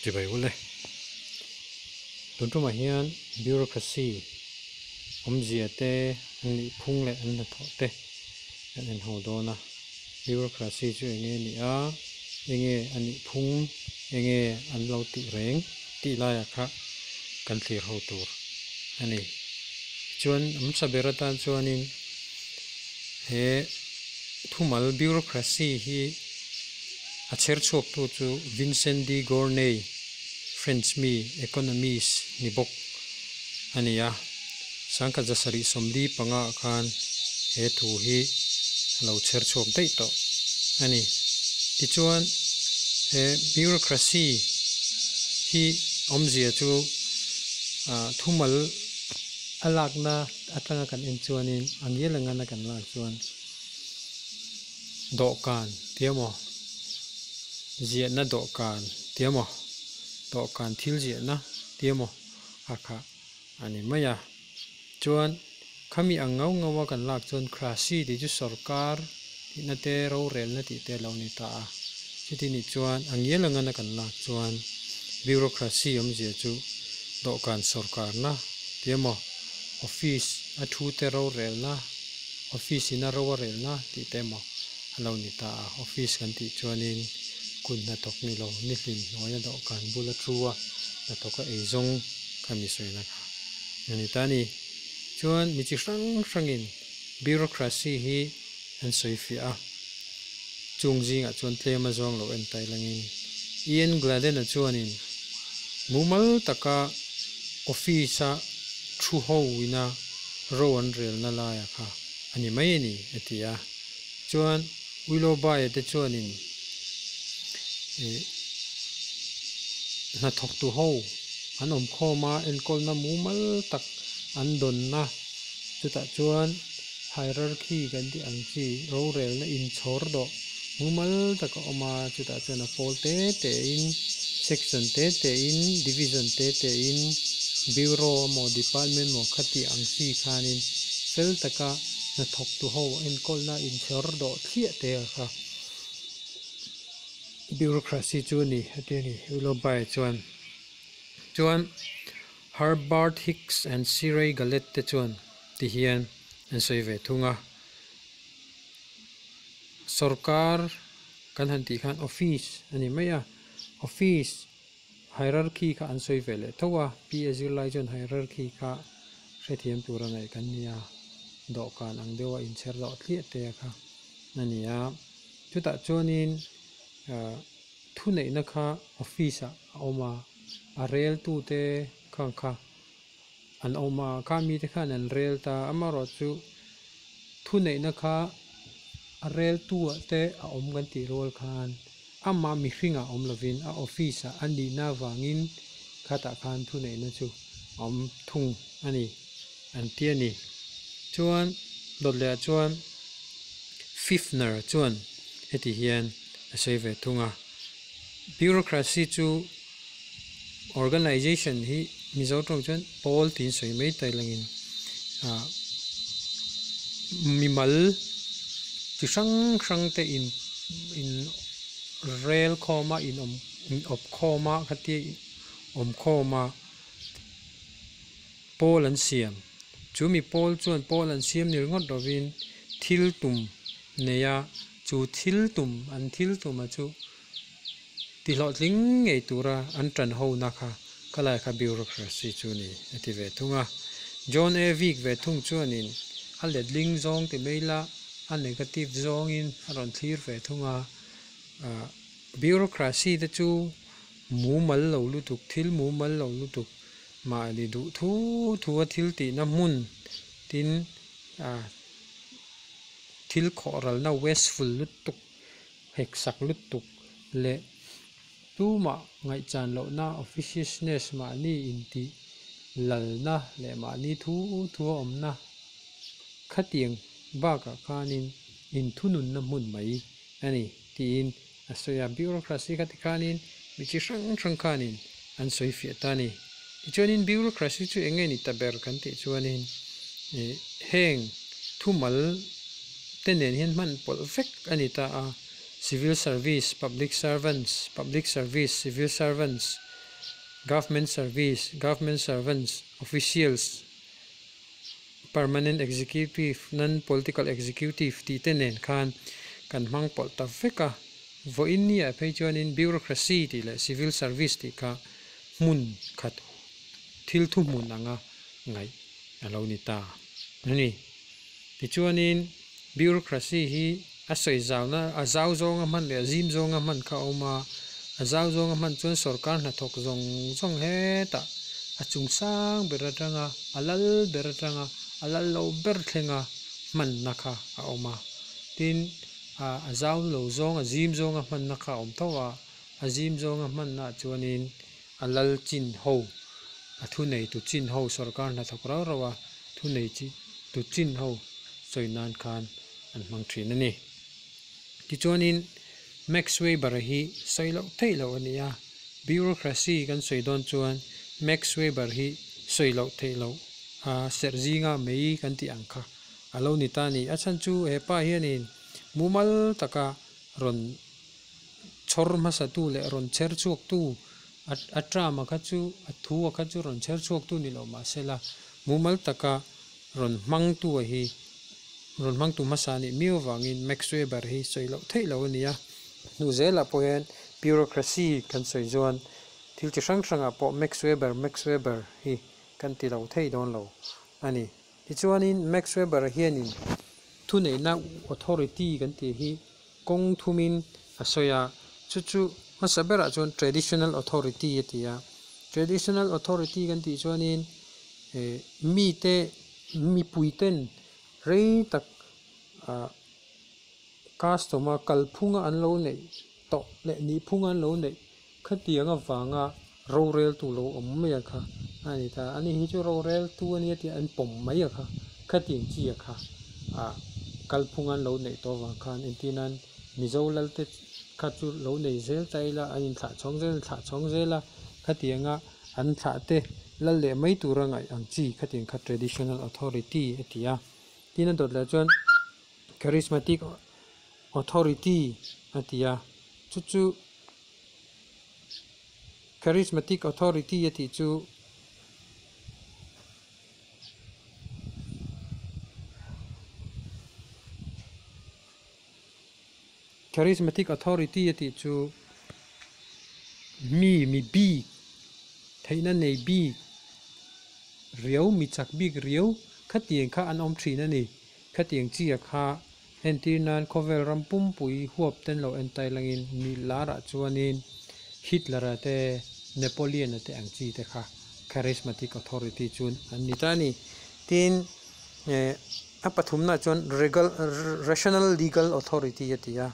Chibai ule. Tun tumah hian bureaucracy awmzia te an nih phung leh an hnathawh te kan en ho dawn a. Bureaucracy chu eng nge ni a, eng nge a nih phung, eng nge an lo tih reng tih laiah kha kan thlir ho tur a ni. Chuan hmasa ber atan chuanin he thumal bureaucracy hi a chher chhuaktu chu Vincent de Gournay, French mi economist ni bawk a ni a. Sangkhat zasarih 45 ah khan he thu hi a lo chher chhuak daih tawh a ni. Tichuan he bureaucracy hi awmzia chu thumal a lakna atanga kan en chuanin a ngial angana kan lak chuan dawhkan tih emaw ziahna dawhkan tih emaw dawhkan thil ziahna tih emaw a kha a ni mai a. Chuan khami ang ngau ngau a kan lak chuan Krasi tih chu sawrkar tihna te rorelna tih te a lo ni ta a. Chuti nih chuan a ngial angana kan lak chuan bureaucracy awmzia chu dawhkan sawrkarna tih emaw office a thu te rorelna office in a ro a relna tih te emaw a lo ni ta a. Office kan tih chuanin kut hnathawk ni lo ni hlim hnuaia dawhkan bula thu a hnathawk a eizawng kha mi sawina kha a ni ta a ni. Chuan mi chi hrang hrangin bureaucracy hi an sawi fiah a, chung zingah chuan tlem a zawng lo en tai langin Ian Gladden-a chuanin mumal taka office-a thu ho ina ro an relna laia kha a ni mai a ni a ti a. Chuan Willoughby-a te chuanin hnathawktu ho an awm khawm a, enkawlna mumal tak an dawnna chutah chuan hierarchy kan tih ang chi rorelna inchhawr dawh mumal tak a awm a, chutah chuan a pawl te te in section te te in division te te in bureau emaw department emaw khatih ang chi khanin fel taka hnathawktu ho enkawlna inchhawr dawh thliah te a kha bureaucracy chu a ni a ti a ni Willoughby chuan chuan Herbert Hicks and Sirey Gallet te chuan ti hian an sawi ve thung a. Sorkar kan han tih khan office a ni mai a, office hierarchy kha an sawi ve leh tho a, PA zirlai chuan hierarchy kha hrethiam tur a ngaih kan ni a, dawhkan ang deuha inchher dawh thliah te kha a ni a. Chutah chuanin ah thuneihna kha office ah a awm a, a reltute khang kha an awm a, kha mite khan an rel ta amaherawhchu thuneihna kha a reltuah te a awm kan tih rual khan amah mihringah awm lovin a office ah a nihna avangin khatah khan thuneihna chu a awm thung a ni an ti a ni. Chuan dawt lehah chuan Fifner chuan heti hian a sawi ve thung a, bureaucracy chu Organization hi Mizo tawng chuan pawl tiin sawi mai ta ilangin ah mimal chi hrang hrang te in in rel khawm a in awm in awp khawm a khatia awm khawm a pawl an siam chu mi pawl chuan pawl an siam ni ringawt lovin thil tum nei a chu thil tum an thil tum a chu. Tihlawhtling ngei tura an tan hona kha ka lai kha bureaucracy chu ni a ti ve thung a. John A. Vick ve thung chuanin a letling zawng ti mai la a negative zawngin a rawn thlir ve thung a. Bureaucracy te chu mumal lo lutuk, thil mumal lo lutuk mahni duh thu thu a thil tihna hmun tin thil khawhralna wasteful lutuk heksak lutuk leh tumah ngaihchan lohna officiousness mahni intih lalna leh mahni thu thu a awmna khatiang bakah khanin inthununna hmun mai a ni tiin a sawi a. Bureaucracy kha tikhanin mi chi hrang hrang khanin an sawi fiah ta a ni. Tichuanin bureaucracy chu eng nge ni ta ber kan tih chuanin ih heng thumal te nen hian hman pawlh vek a ni ta a, civil service, public servants, public service, civil servants. Government service, government servants, officials, permanent executive, non-political executive tih te nen khan kan hmang pawlh ta vek a. Vawiin ni ah phei chuanin bureaucracy tih leh civil service tih kha hmun khat thil thuhmun anga ngaih a lo ni ta a ni. Tichuanin bureaucracy hi a sawi zauna a zau zawnga hman leh a zim zawnga hman kha a awm a, a zau zawnga hman chuan sorkar hnathawk zawng zawng hetah a chung sang ber atanga a lal ber atanga a lal lo ber thlenga hmanna kha a awm a. Tin, a zau lo zawng a zim zawnga hmanna kha a awm tho a, a zim zawnga hmannaah chuanin a lal chin ho, a thunei tu chin ho sorkar hnathawk rau rau a thunei chi tu chin ho sawi nan khan an hmang thin a ni. Tichuanin Max Weber-a hi sawi loh theih loh a ni a, bureaucracy kan sawi dawn chuan Max Weber hi sawi loh theih loh a serh zinga mai kan tih ang kha a lo ni ta a ni. A chhan chu he pa hianin mumal taka rawn chhawr hmasatu leh rawn chher chhuaktu a term a kha chu a thu a kha chu rawn chher chhuaktu ni lo mahse la mumal taka rawn hmangtu a hi rawn hmangtu hmasa a nih miau avangin Max Weber hi sawi loh theih loh a ni a. Hnu zelah pawh hian bureaucracy kan sawi chuan thil chi hrang hrangah pawh Max Weber Max Weber hi kan ti lo thei dawn lo a ni. Tichuanin Max Weber hianin thuneihna authority kan tih hi kawng thumin a sawi a, chu chu hmasa berah chuan traditional authority a ti a. Traditional authority kan tih chuanin eh mite mipuiten rei tak ah custom a kalphunga an lo neih tawh leh nihphunga an lo neih Khatiang avanga roreltu lo awm mai a kha a ni ta. Ani hi chu roreltu a nia tih an pawm mai a kha. Khatiang chi a kha ah kalphung an lo neih tawh avang khan entir nan Mizo lalte kha chu lo nei zel ta ila an inthlah chhawng zel an thlah chhawng zel a. Khatianga an thlah te lal leh mai tura ngaih ang chi khatiang kha traditional authority a ti a. Tin a dawt leh chuan charismatic authority a ti a. Chu chu. Charismatic authority a tih chu Charismatic authority a tih chu mi mi bik theihna nei bik riau mi chak bik riau khatiang kha an awm thin a ni. Khatiang chi a kha entir nan khawvel ram pumpui huap ten lo entai langin mi larah chuanin Hitler-a te, Napoleon-a te ang chi te kha charismatic authority chuan an ni ta a ni. Tin, eh a pathumnaah chuan regal rational legal authority a ti a,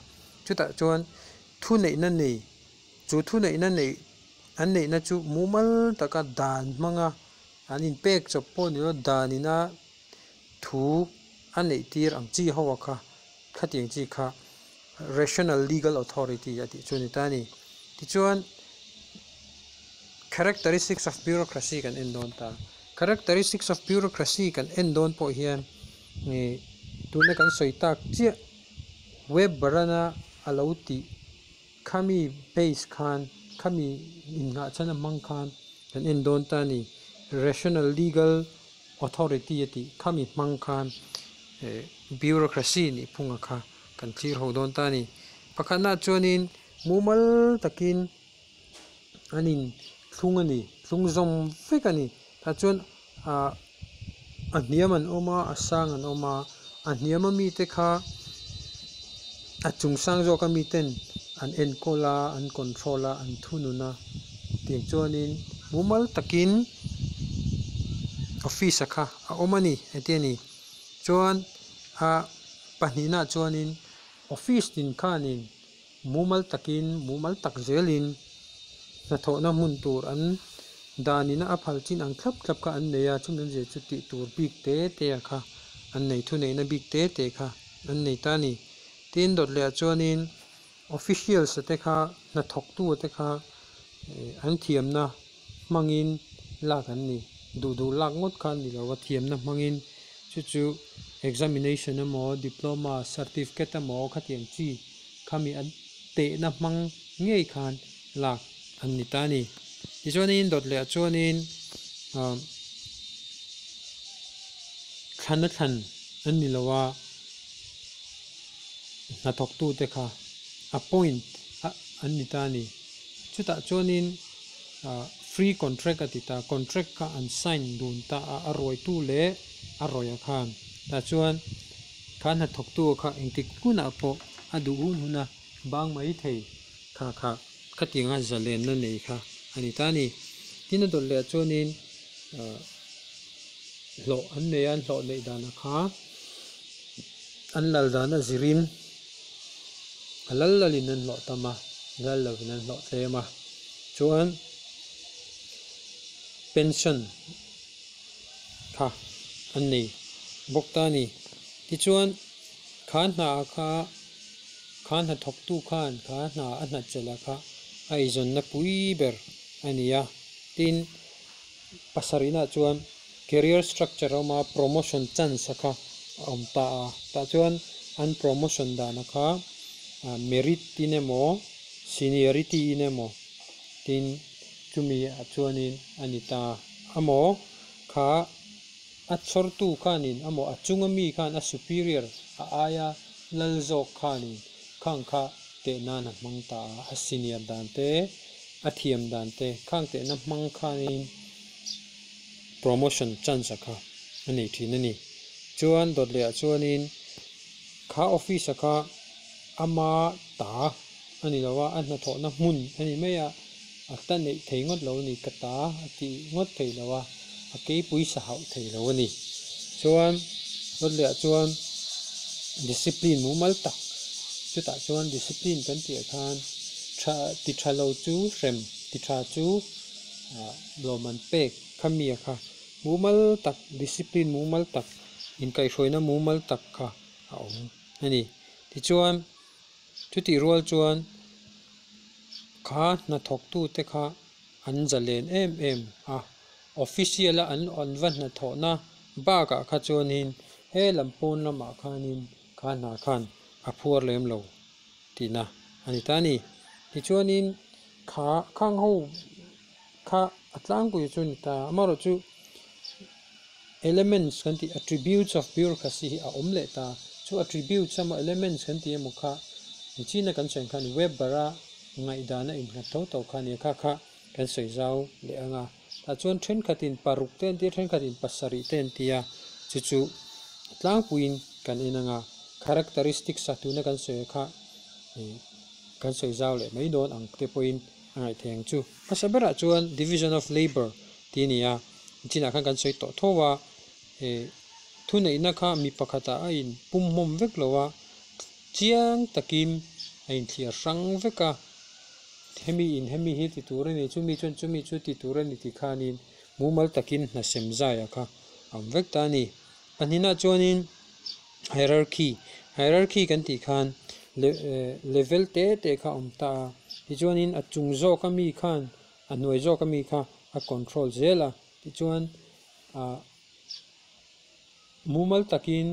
chutah chuan thuneihna nei, chu thuneihna neih an neihna chu mumal taka dan hmanga an inpek chawp pawh ni lo danina thu a neih tir ang chi ho a kha, khatiang chi kha rational legal authority a tih chu a ni ta a ni. Tichuan characteristics of bureaucracy kan en dawn ta. Characteristics of bureaucracy kan en dawn pawh hian ih tuna kan sawi tak chiah web barana a lo tih khami base khan khami innghah chhan a hmang khan kan en dawn ta a ni. Rational legal authority a tih khami hmang khan eh bureaucracy nih phunga kha kan thlir ho dawn ta a ni. Pakhatnaah chuanin mumal takin an in thlung a ni thlung zawm vek a ni. Tah chuan ah a hniam an awm a a sang an awm a a hniam ami te kha a chung sang zawk ami ten an enkawl a an control a an thunun a tiang chuanin mumal takin office a kha a awm a ni heti a ni chuan ah pahnihnaah chuanin office tin khanin mumal takin mumal tak zelin hnathawhna hmun tur an danina a phal chin ang thlap thlap kha an nei a chumi awmzia chu tih tur bik te te a kha an nei thuneihna bik te te kha an nei ta a ni. Tin dawt leh ah chuanin officials te kha hnathawktu te kha an thiamna hmangin lak an ni duh duh lak ngawt kha an ni lo a thiamna hmangin chu chu examination emaw diploma certificate emaw khatiang chi khami an tehna hmang ngei khan lak an ni ta a ni. Tichuanin dawt leh ah chuanin ah thlan a thlan an ni lo a, hnathawktute kha appoint a an ni ta a ni. Chutah chuanin ah free contract a ti ta, contract kha an sign dun ta a, a ruaitu leh a rawih ah khan tah chuan kha hnathawktu kha engtik hunah pawh a duh hun hun a bang mai thei kha kha khatianga zalenna nei kha a ni ta a ni. Tin a dawt leh ah chuanin ah hlawh an nei a, an hlawh neih danah kha an lal dan a zirin a lal lalin an hlawh tam a, lal lovin an hlawh tlem a chuan pension kha an nei bawk ta a ni. Tichuan kha hna kha kha hnathawktu khan kha hna a hnatchelh ah kha a eizawnna pui ber a ni a, tin pasarihna ah chuan career structure a awm a, promotion chance a kha a awm ta a, tah chuan an promotion dan a kha merit in emaw seniority in emaw tin chumi ah chuanin a ni ta amaw kha a chhawrtu khanin amaw a chunga mi khan a superior a aia lal zawk khanin khang kha teh nan a hmang ta a, a senior dan te a thiam dan te khang tehna hmang khanin promotion chance a kha a nei thin a ni. Chuan dawt leh ah chuanin kha office a kha ama ta a ni lo a, a hnathawhna hmun a ni mai a, a ta neih thei ngawt lo a ni, ka ta a tih ngawt thei lo a, a keipui sa hauh thei lo a ni. Chuan dawt leh ah chuan discipline mumal tak chutah chuan discipline kan tih ah khan tha ti tha lo chu hrem ti tha chu ah lawm an pek kha mi a kha mumal tak discipline mumal tak inkaihhruaina mumal tak kha a awm a ni. Tichuan chutih rual chuan kha hnathawktute kha an zalen em em a, official a an an va hnathawhna bakah kha chuanin he lam pawn lamah khanin kha hna khan a phuar lem lo tihna a ni ta a ni. Tichuanin kha khang ho kha a tlangpui chu a ni ta, amaherawhchu elements kan tih attributes of bureaucracy hi a awm leh ta, chu attributes emaw elements kan tih emaw kha nichina kan sawi ang khan Weber a ngaihdana innghat tho tho kha a ni a, kha kha kan sawi zau leh ang a, tah chuan thenkhatin paruk te an ti a, thenkhatin pasarih te an ti a, chu chu a tlangpuiin kan en ang a, characteristics a tuna kan sawi kha ih kan sawi zau leh mai dawn ang te pawhin a ngaih theih ang chu. Hmasa berah chuan division of labour tih a ni a, chinah khan kan sawi tawh tho a, ih thuneihna kha mi pakhatah a in pumhmawm vek lo a, chiang takin a inthliar hrang vek a, hemi in hemi hi ti tur a ni, chumi chuan chumi chu ti tur a ni tih khanin mumal takin hna sem zaiah kha a awm vek ta a ni. Pahnihna chuanin hierarchy, hierarchy kan tih khan level te te kha a awm ta a, tichuanin a chung zawk ami khan a hnuai zawk ami kha a control zel a, tichuan ah mumal takin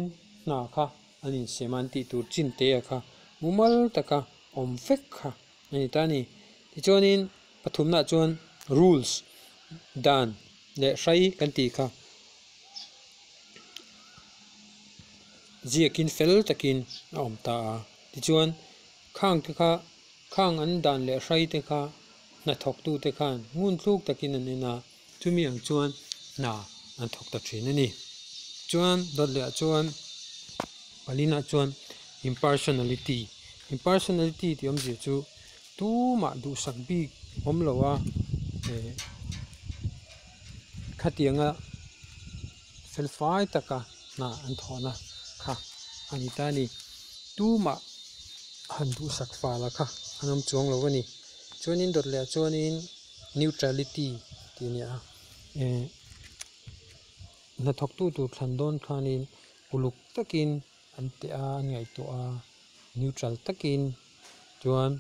hna kha an insem a, an tih tur chin te a kha mumal taka awm vek kha a ni ta a ni. Tichuanin pathumnaah chuan rules dan leh hrai kan tih kha ziakin fel takin a awm ta a, tichuan khang te kha khang an dan leh hrai te kha hnathawktu te khan ngun thluk takin an en a, chumi ang chuan hna an thawk ta thin a ni. Chuan dawt leh ah chuan palina chuan impersonality, impersonality tih awmzia chu tumah duhsak bik awm lo a eh khatianga felfai taka hna an thawhna kha a ni ta a ni. Tumah han duhsak fal a kha an awm chuang lo a ni. Chuanin dawt leh ah chuanin neutrality tih a ni a eh hnathawktu tur thlan dawn khanin uluk takin an teh a an ngaihtuah a neutral takin chuan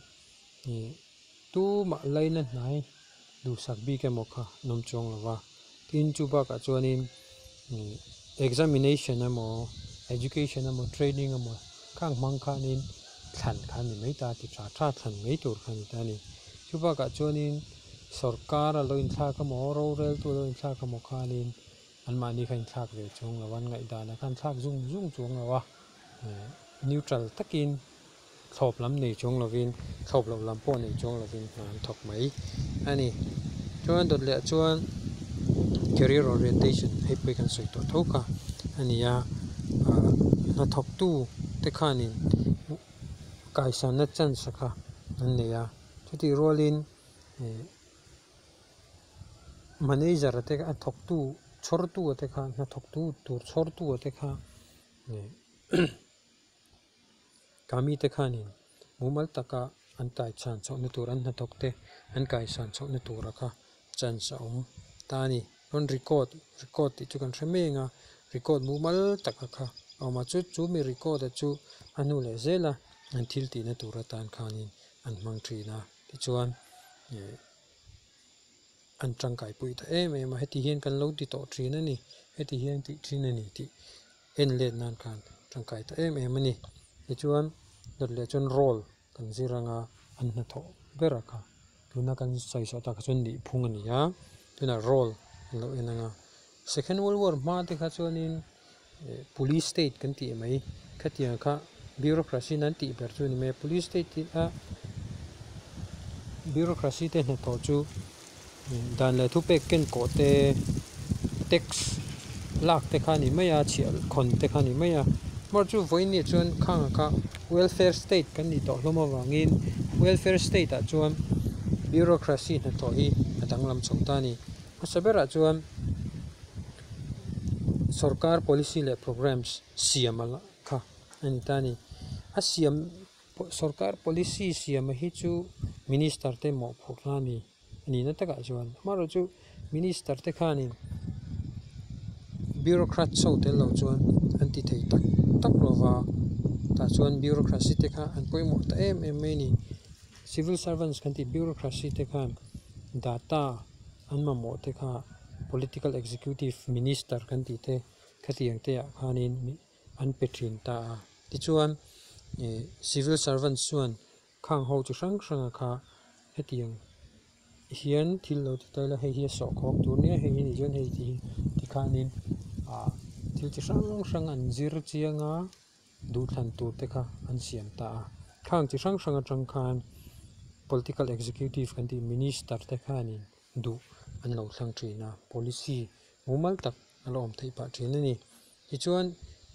ih tumah laina hnai duhsak bik emaw kha an awm chuang lo va tin chu bakah chuanin ih examination emaw education emaw training emaw khang hmang khanin thlan kha a ni mai ta ti tha tha thlan mai tur kha a ni ta a ni. Chu bakah chuanin Sorkar a lo inthlak emaw, roreltu a lo inthlak emaw khanin anmahni kha inthlak ve chuang lo a, an ngaihdanah khan thlak zung zung chuang lo a, neutral takin thlawp lam nei chuang lovin, thlawp loh lam pawh nei chuang lovin hna an thawk mai a ni. Chuan dawt leh chuan career orientation hei pawh hi kan sawi tawh tho kha a ni a, hnathawktu te khanin kaisanna chance kha an nei a, chutih rualin manager te a thawktu chhawrtu te kha hnathawktu tur chhawrtu te kha ka mite khanin mumal taka an kaisan chhohna tur an hnathawk te an kaisan chhohna tura kha chance a awm ta a ni. Rawn record record tih chu kan hre mek a record mumal taka kha a awm a chu chu mi record a chu a hnu leh zel a an thil tihna tur atan khanin an hmang thin a tichuan ih an tangkai pui ta em em a heti hian kan lo ti tawh thin a ni heti hian tih thin a ni tih en let nan khan tangkai ta em em a ni tichuan dawt leh chuan roll kan zir anga an hnathawh ber a kha tuna kan sawi sawi tak ah chuan nih phung a ni a tunah roll an lo en anga second world war hma te kha chuanin ih police state kan tih mai khatiang kha bureaucracy in an tih ber chu a ni mai a police state tih a bureaucracy te hnathawh chu dan leh thupek ken kawh te tax lak te kha a ni mai a chhiah khawn te kha a ni mai a amaherawhchu vawiin ni ah chuan khang ah kha welfare state kan nih tawh hlawm avangin welfare state ah chuan bureaucracy hnathawh hi a danglam chho ta a ni hmasa berah chuan sorkar policy leh programs siam a kha a ni ta a ni a siam sorkar policy siam hi chu minister te mawhphurhna a ni a nihna takah chuan amaherawhchu minister te khanin bureaucrats ho tel lo chuan an ti thei tak tak lo va tah chuan bureaucracy te kha an pawimawh ta em em mai a ni civil servants kan tih bureaucracy te khan data an mamawh te kha political executive minister kan tih te khatiang te ah khanin an pe thin ta a tichuan ih civil servants chuan khang ho chi hrang hrang a kha hetiang hian thil lo ti ta ila hei hi a sawhkhawk tur nia hei hi nih chuan hei ti tikhanin ah thil chi hrang hrang an zir chiang a duhthlan tur te kha an siam ta a khang chi hrang hrang atang khan political executive kan tih minister te khanin duh an lo thlang thin a policy mumal tak a la awm theih pah thin a ni tichuan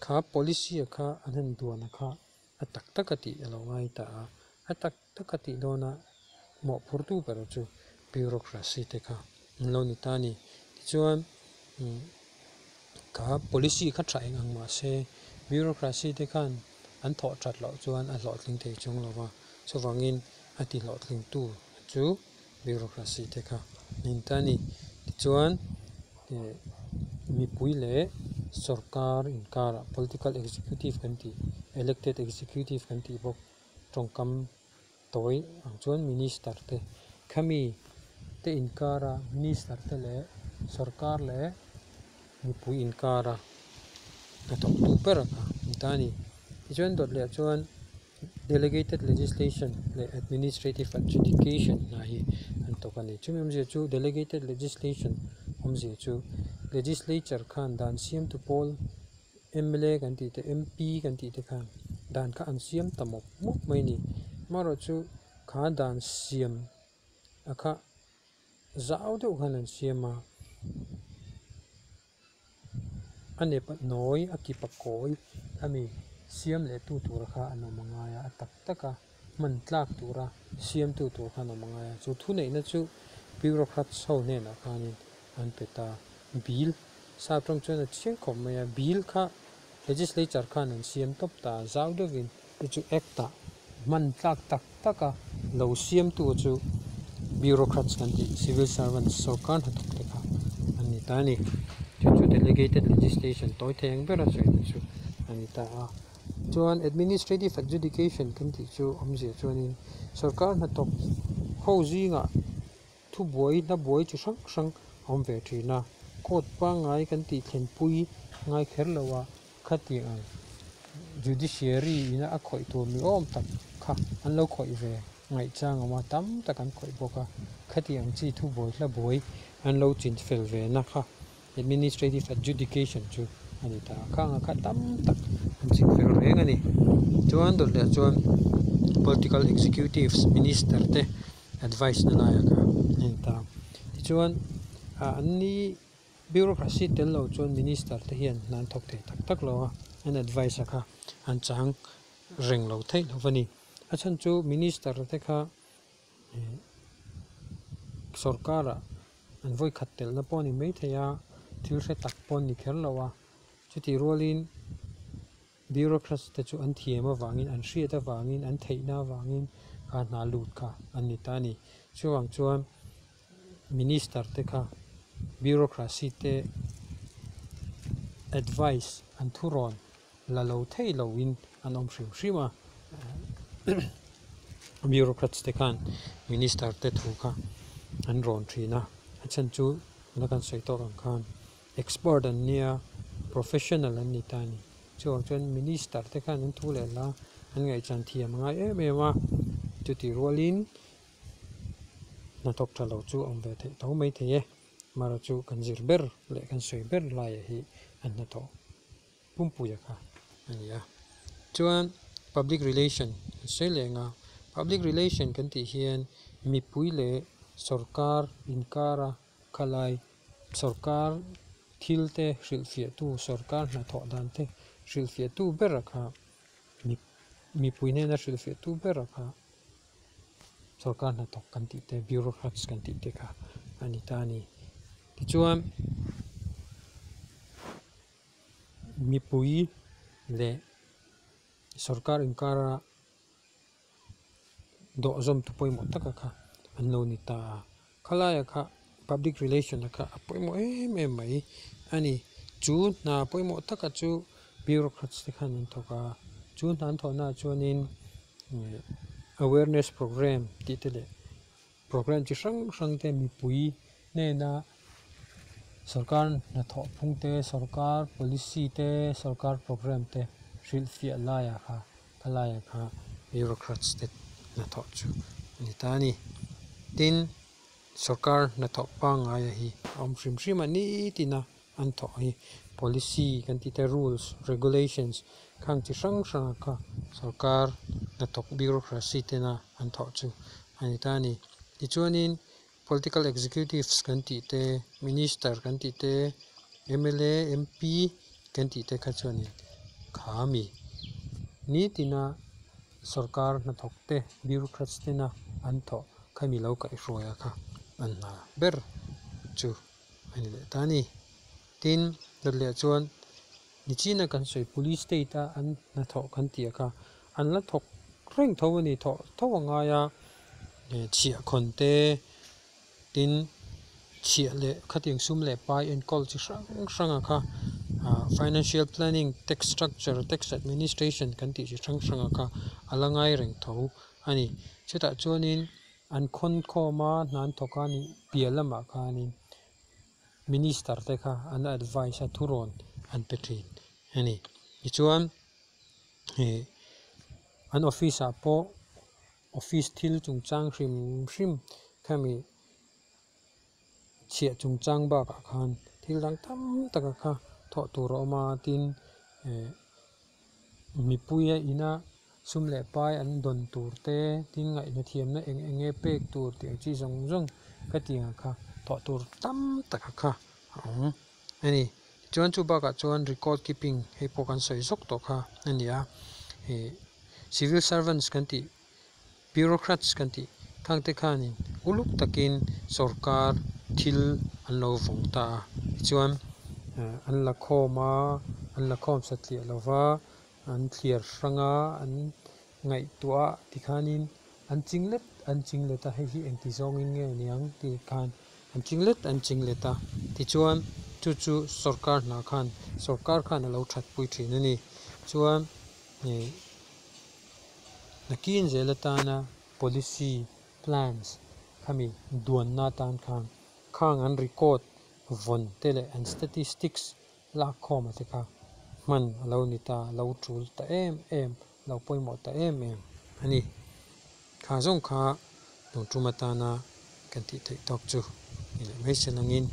kha policy a kha an han duan a kha a tak tak a tih a lo ngai ta a, a tak tak a tih dawna mawhphurtu ber chu bureaucracy te kha an lo ni ta a ni. Tichuan kha policy kha tha eng ang mah se bureaucracy te khan an thawh that loh chuan a hlawhtling thei chung lo va, chuvangin a ti hlawhtlingtu chu bureaucracy te kha an ni ta a ni. Tichuan mipui leh sorkar inkarah political executive kan tih elected executive kan tih bawk tawngkam tawi ang chuan minister te khami te inkara minister te leh sorkar leh mipui inkara hnathawktu ber kha an ta a ni. Tichuan dawt leh chuan delegated legislation leh administrative adjudication hna hi an tawk a ni. Chumi awmzia chu delegated legislation awmzia chu legislature khan dan siamtu pawl M_L_A kan tih te M_P kan tih te khan dan kha an siam ta mawp mawp mai a ni. Amaherawhchu kha dan siam a kha zau deuh khan an siam a. A nep a nawi a kip a kawi a mi siam leh tu tur kha an awm a ngai a a tak tak a hman tlak tura siamtu tur kha an awm a ngai a chu thuneihna chu bureaucrats ho hnenah khanin an pe ta bill sap tawng chuan a chiang khawp mai a bill kha legislature khan an siam tawp ta a zau deuhin chu chu act ah hman tlak tak tak a lo siamtu chu bureaucrats kan tih civil servants sorkar hnathawk te kha an ni ta a ni chu chu delegated legislation tawi thei ang bera sawi te chu a ni ta a chuan administrative adjudication kan tih chu awmzia chuanin sorkar hnathawk ho zingah thubuai hnabuai chi hrang hrang a awm ve thin a court pangngai kan tih thlenpui ngai kher lo a. Khatiang ang judiciary ina a khawih tur ni awm tak kha an lo khawih ve Ngaihchang awm a, tam tak an khawih bawk a. Khati ang chi thubuai hla buai an lo chin fel ve na kha administrative adjudication chu a ni ta a. Khang ah kha tam tak an chin fel reng a ni. Chuan dawt leh chuan political executives minister te advice na laiah kha a ni ta. Tichuan ah an ni bureaucracy tel lo chuan minister te hian hna an thawk thei tak tak lo a, an advice a kha an chang reng lo theih lo a ni. A chhan chu minister te kha sorkar ah an vawi khat telh na pawh a ni maithei a, thil hre tak pawh an ni kher lo a, chutih rualin bureaucrats te chu an thiam avangin an hriat avangin an theihna avangin kha hna lut kha an ni ta a ni. Chuvang chuan minister te kha bureaucracy te advice an thurawn la lo thei loin an awm hrim hrim a, bureaucrats te khan minister te thu kha an rawn thin a, a chhan chu tuna kan sawi tawk ang khan expert an nia professional an ni ta a ni. Chuvang chuan minister te khan an thu leh la an ngaihchan thiam a ngai em em a, chutih rualin hnathawk tha lo chu a awm ve theih tho maithei e, amaherawhchu kan zir ber leh kan sawi ber laiah hi an hnathawh. Pumpuia kha a ni a. Chuan public relation kan sawi leh ang a, public relation kan tih hian mipui leh sorkar inkara khalai sorkar thil te hrilhfiahtu sorkar hnathawh dan te hrilhfiahtu bera kha mipui hnena hrilhfiahtu bera kha sorkar hnathawk kan tih te bureaucrats kan tih te kha a ni ta a ni. Tichuan. Mipui leh sorkar inkara dawhzawm tu pawimawh taka kha an lo ni ta a, khalaia kha public relation a kha a pawimawh em em mai a ni. Chu hna pawimawh taka chu bureaucrats te khan an thawk a, chu hna an thawhna ah chuanin awareness programme tih te leh Programme chi hrang hrang te mipui hnena sorkar hnathawh phung te, sorkar policy te, sorkar programme te hrilhfiah laiah kha khalaiah kha bureaucrats te hnathawh chu a ni ta a ni. Tin, sorkar hnathawh pangngaia hi a awm hrim hrim a nitin a an thawh hi policy kan tih te rules regulations khang chi hrang hrang ah kha sorkar hnathawk bureaucracy tena an thawh chu a ni ta a ni. Tichuanin political executives kan tih te minister kan tih te mla mp kan tih te kha chuanin kha mi nitina sorkar hnathawk te bureaucrats tena an thawh kha mi lo kaihhruai a kha an hna ber chu. a ni leh ta a ni. Tin, dawt leh chuan nichina kan sawi police state a an hnathawh kan tih a kha an la thawk reng tho a ni thawh tho a ngai a, chhiahkhawn te tin chhiah leh khatiang sum leh pai enkawl chi hrang hrang a kha ah financial planning tax structure tax administration kan tih chi hrang hrang a kha a la ngai reng tho a ni. Chutah chuanin. An khawn khawm a, hna an thawk a nih piah lamah khanin minister te kha an advice a thurawn an pe thin a ni. Tichuan ih an office ah pawh office thil chungchang hrim hrim khami chhiah chungchang bakah khan thil dang tam tak a kha thawh tur a awm a tin ih Mipuia ina sum leh pai an dawn tur te, tin ngaihna thiamna eng eng nge pek tur tih ang chi zawng zawng ka tih ang kha thawh tur tam tak a kha a awm a ni. Tichuan chu bakah chuan record keeping hei pawh kan sawi zawk tawh kha a ni a, ih civil servants kan tih bureaucrats kan tih thangte khanin uluk takin sorkar thil an lo vawng ta a, tichuan an la khawm a, an la khawm satliah lo va, an thliar hrang a, an ngaihtuah a tikhanin an ching let an ching let a, hei hi engti zawngin nge niang tih khan an ching let an ching let a, tichuan chu chu sorkar hna khan sorkar khan a lo thatpui thin a ni, chuan ih. Nakin zel atana policy plans khami duanna atan khan khang an record vawn te leh an statistics lak khawm te kha hman a lo ni ta, lo tul ta em em, lo pawimawh ta em em a ni. Kha zawng kha tun tum atana kan tih theih tawk chu ni leh mai se langin.